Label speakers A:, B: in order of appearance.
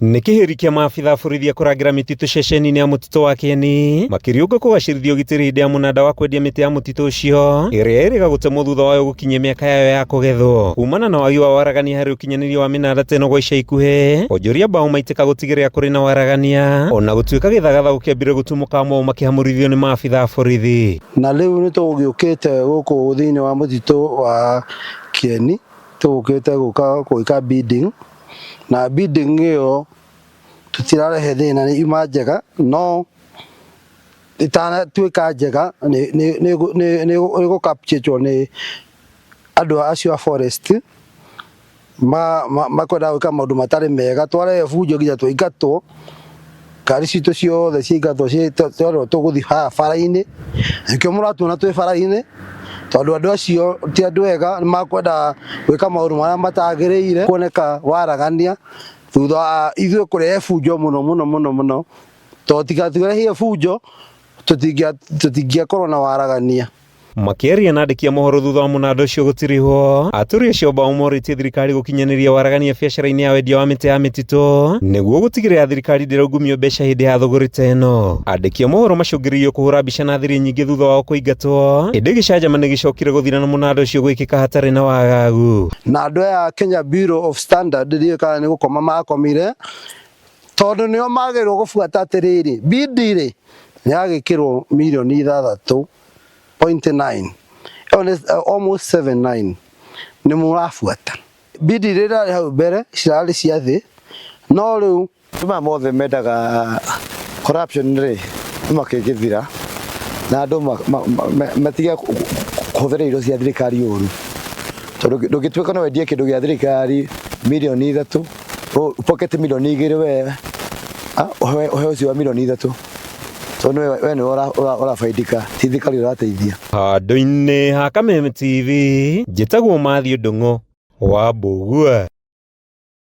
A: Nĩ kĩhĩri kĩa maabitha a borithi a kũrangĩra mĩtitũ ceceni-inĩ ya mũtitũ wa Kieni makĩriũnga kũgacĩrithia ũgitĩri hĩndĩ ya mũnanda wa kwendia mĩtĩ ya mũtitũ ũcio ĩrĩa ĩrĩga gũtemwo thutha wayo gũkinyia mĩaka yayo ya kũgethwo. Kumana na wagi wa waragania harĩ ũkinyanĩria wa mĩnanda ta ĩno gwa ica ikuhĩ, onjoria mbaũ maitĩka gũtigĩrĩra kũrĩ na waragania ona gũtuĩka gĩthagathago kĩambire gũtumũka amwe ao makĩhamũrithio nĩ maabitha a borithi.
B: Na rĩu nĩ tũgũgĩũkĩte gũkũ thĩinĩ wa mũtitũ wa Kieni, tũgũkĩte gũka gwĩka bidding. Na bidding ĩyo tũtirarehe thĩna nĩ yuma njega no ĩtanatuĩka njega nĩ gũ capture nĩ andũ acio a forest makwenda gwĩka maũndũ matarĩ mega twarehe bunjo nginya twaingatwo ngari citũ ciothe ciaingatwo twerwo tũgũthiĩ haha bara-inĩ nĩkĩo mũratuona twĩ bara-inĩ tondũ andũ acio ti andũ ega nĩ makwenda gwĩka maũndũ marĩa matagĩrĩire kuoneka waragania thutha wa ithuĩ kũrehe bunjo mũno mũno mũno mũno tondũ tiga tũrehire bunjo tũtingĩakorwo na waragania.
A: Makĩaria na andĩki a mohoro thutha wa mũnanda ũcio gũtirihwo, aturi acio mbaũ morĩtie thirikari gũkinyanĩria waragania biacara-inĩ ya wendia wa mĩtĩ ya mĩtitũ nĩguo gũtigĩrĩra thirikari ndĩraungumio mbeca hĩndĩ ya thũgũrĩ ta ĩno. Andĩki a mohoro macũngĩrĩirio kũhũra mbica na thiri nyingĩ thutha wao kũingatwo, ĩndĩ gĩcanjama nĩ gĩcokire gũthira na mũnanda ũcio gwĩkĩka hatarĩ na wagagu.
B: Na andũ aya a Kenya Bureau of Standard ndiũĩ kana nĩ gũkoma makomire tondũ nĩo magĩrĩirwo gũbuata atĩrĩrĩ, bidi rĩ nĩ yagĩkĩrwo mirioni 6.9 ĩyo nĩ almost 79 nĩ mũrabuata. Bidi iria irarĩ hau mbere cirarĩ cia thĩ no rĩu
C: Andũ maya mothe mendaga corruption rĩ nĩ makĩngĩthira na andũ matige kũhũthĩra indo cia thirikari ũru tondũ ndũngĩtuĩka no wendie kĩndũ gĩa thirikari mirioni 3 pocket mirioni 2 we ũhe ũcio wa mirioni 3 tondũ we nĩwe ũrabaidika ti thirikari ũrateithia.
A: Handũ-inĩ ha Kameme TV, njĩtagwo Matthew Ndung'u wa Mbũgua.